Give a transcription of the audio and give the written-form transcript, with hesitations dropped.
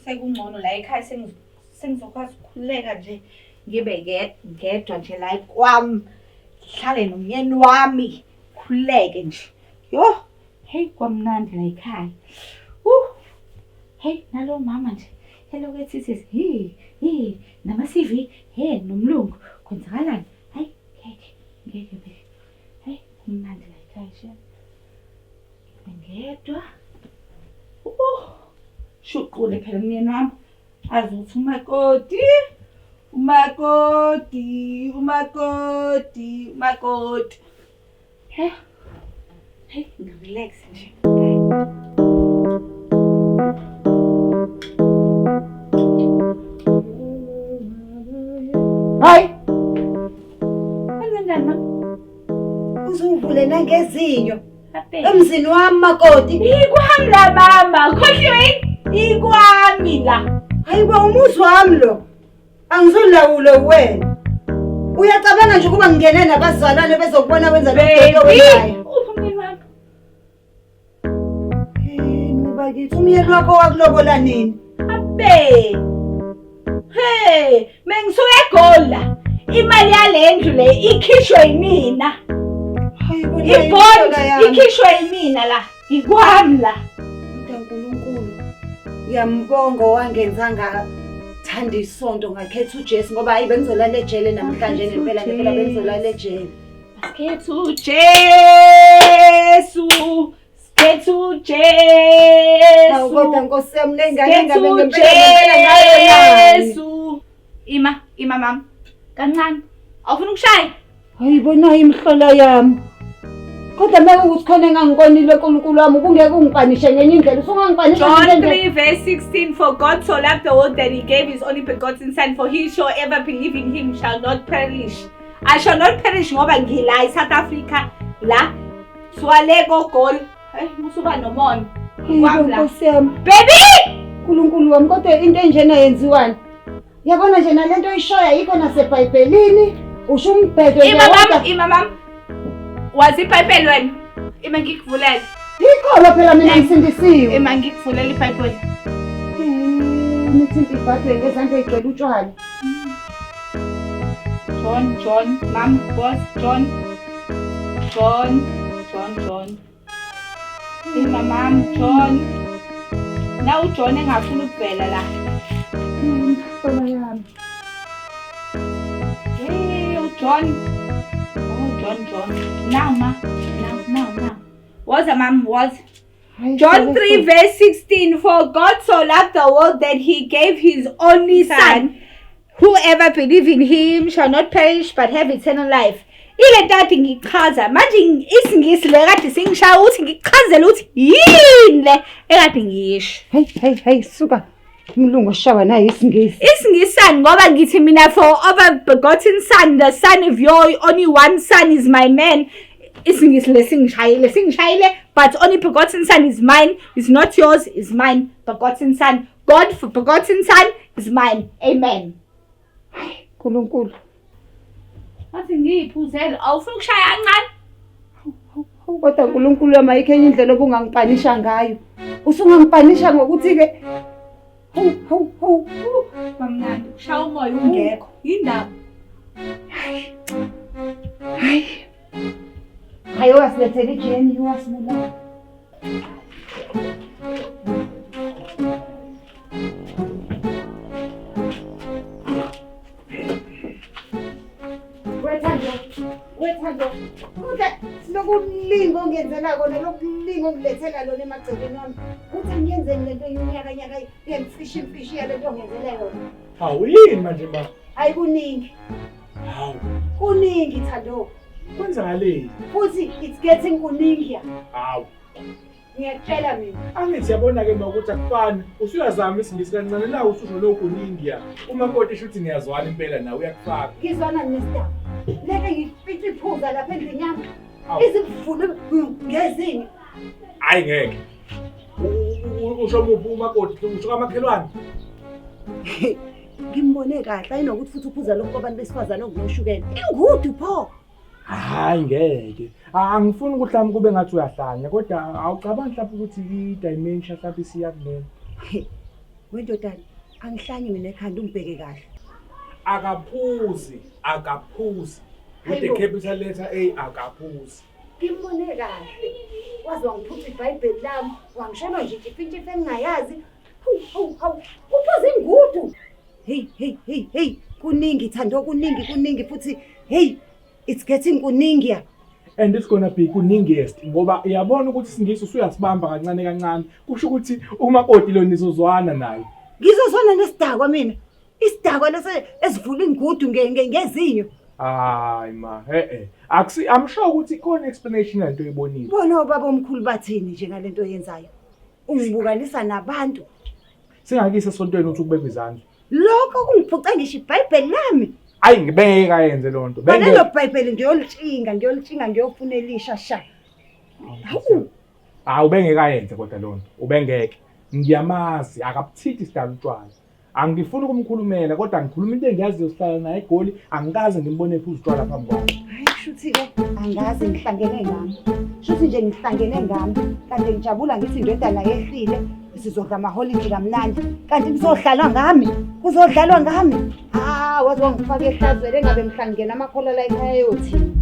Sekungcono la ekhaya sengizokwazi ukukhululeka nje ngibe ngedwa nje la kwami. Ngihlale nomyeni wami, khululeke nje. Yoh, hey kwamnandi la ekhaya. Hey nalo mama nje elokhu ethi hi hi nama-CV he nomlungu kwenzakalani? Hayi ngeke ngeke be. Hey kumnandi la ekhaya shem. Ngedwa. Shuqule phela umyeni wami azi ukuthi umakoti umakoti umakoti umakoti. Hey. Hey, ngi-relax nje. Hayi, Kwenzenjani ma? uzungivule nangezinyo. Emzini wami makoti. Ikwami la mama, khohliwe ikwami la. Hayi bo umuzi wami lo. Angizolawula wena. Uyacabanga nje ukuba ngingene nabazalwane bezokubona wenza lo mdoti owenzayo. Uphi umyeni wami? Yini bakithi umyeni wakho wakulobola nini? Abe. Hey, mengisuke eGoli la. Imali yale ndlu le ikhishwe yimina. Hayi bo I-bond ikhishwe yimina la. Ikwami la. Kodwa uNkulunkulu ngiyambonga owangenza ngathanda isonto ngakhetha uJesu ngoba hayi bengizolala ejele namhlanje ngempela ngempela bengizolala ejele. Sikhetha uJesu. Sikhetha uJesu. Hawu kodwa Nkosi yami le ngane Sikhetha ngabe ngempela ngempela ngayo uJesu. Ima, ima mama. Kancane. Awufuni ukushaya? Hayi bona imihlola yami. Kodwa uma kuwukuthi khona engangikonile uNkulunkulu wami ubungeke ungipanishe ngenye indlela usungangipanisha John ngenye indlela. 3 verse 16 For God so loved the world that he gave his only begotten son for he shall ever believe in him shall not perish. I shall not perish ngoba ngila eSouth Africa la swale kogol. Hey musuba nomona. Hayi bo, Kwami la. Nkosi yami. Baby! uNkulunkulu wami kodwa into enjena yenziwani? Yabona nje nalento oyishoyo ayikho naseBhayibhelini. Usho umbhedo nje Ima mama, kodwa ima mama. Wazi iBhayibheli wena? Ima ngikuvulele. Ikhona phela mina ngisindisiwe. Ima ngikuvulele iBhayibheli. Eh, Nithinta iBhayibheli ngezandla ey'gcwele utshwala. John, John, mama, boss, John. John, John, John. Ima mama, John. Na uJohn engafuni ukuvela la. Baba yami. Hey, uJohn. Oh, John, John. Now, ma. Now, now, now. Woza mama, woza. Hayi, John 3 verse 16 For God so loved the world that he gave his only son. Whoever believe in him shall not perish but have eternal life. Ile nto kade ngichaza manje isiNgisi le kade singishaya ukuthi ngichazele ukuthi yini le ekade ngiyisho. Hey hey hey suka. Umlungu oshawa naye isiNgisi. IsiNgisani ngoba ngithi mina for over begotten son the son of your only one son is my man. IsiNgisi le singishayile singishayile but only begotten son is mine is not yours is mine begotten son God for begotten son is mine. Amen. uNkulunkulu. Athi ngiyiphuzele awufuni ukushaya kancane. Hawu, Kodwa uNkulunkulu wami ayikho enye indlela obungangipanisha ngayo. Usungangipanisha ngokuthi ke hawu hawu hawu. Kwamnandi kushaya umoya ungekho. Yindaba. Hayi. Hayi wasilethela ijeni wasibulala. Wethando, wethando. Kodwa lokulinga ongenzela kona lokulinga ongilethela lona emagcekeni wami. Uthi angiyenzeni lento yonyaka nyaka yemfishi imfishi yalento ongenzela yona. Hawu yini manje ma? Hayi kuningi. Hawu Kuningi Thando. kwenzakaleni? Futhi it's getting kuningi ya. Hawu Ngiyakutshela mina. angithi yabona-ke ma ukuthi akufani usuyazama isingisi kancane la ususho lokhu ningiya umakoti esho ukuthi niyazwana impela nawe uyakufaka Ngizwana nesidaba. Leke ngifice iphuza lapha endlini yami. Hawu. Izivule ngezinyo. Hhayi ngeke. Usho muphi umakoti usho kamakhelwane? Ngimbone kahle ayinokuthi futhi uphuza lokhu kwabantu besifazane okunoshukela. Ingudu pho. Hayi ngeke. Angifuni ukuthi mhlawumbe kube ngathi uyahlanya kodwa awucabangi mhlawumbe ukuthi i-dementia mhlawumbe isiya kulena. Wendodana, angihlanyi mina ekhanda ungibheke kahle. Akaphuzi, akaphuzi. With the Hayibo. capital letter A akaphuzi. Ngimbone kahle. Waze wangiphuca iBhayibheli lami, wangishela nje intshifintshifi engingayazi. Hawu hawu hawu, uphuza ingudu. Hey hey hey hey, kuningi Thando, kuningi kuningi futhi hey, it's getting kuningi ya. And it's gonna be kuningiest ngoba uyabona ukuthi isingisi usuyasibamba kancane kancane. Kusho ukuthi umakoti lo nizozwana naye. Ngizozwana nesidakwa mina. Isidakwa lesi esivula ingudu ngezinyo. Hayi ma, eh eh. Akusi I'm sure ukuthi ikhona explanation lento oyibonile. Bona obaba omkhulu bathini nje ngalento oyenzayo? Ungibukanisa nabantu. Singakise esontweni uthi ukubeka izandla. Lokho kungiphuce ngisho iBhayibheli lami. Ayi ngibeke ayenze lonto. Lelo Bhayibheli ngiyolitshinga, ngiyolitshinga ngiyofuna elisha sha. Hawu, Hayi ubengeke ayenze kodwa lonto. Ubengeke. Ngiyamazi akabuthithi sidala utshwala. Angifuni ukumkhulumela kodwa ngikhuluma into engiyaziyo sihlala naye eGoli angikaze ngimbone ephuza utshwala phambi kwami. Hayi shuthi-ke angazi ngihlangene ngami. Shuthi nje ngihlangene ngami. Kanti ngijabula ngithi indodana yehlile sizodla amaholidi kamnandi. Kanti kuzodlalwa ngami. Kuzodlalwa ngami. Ah, waze wangifaka ehlazweni engabe mhla ngingena amakhola la ekhaya yothini.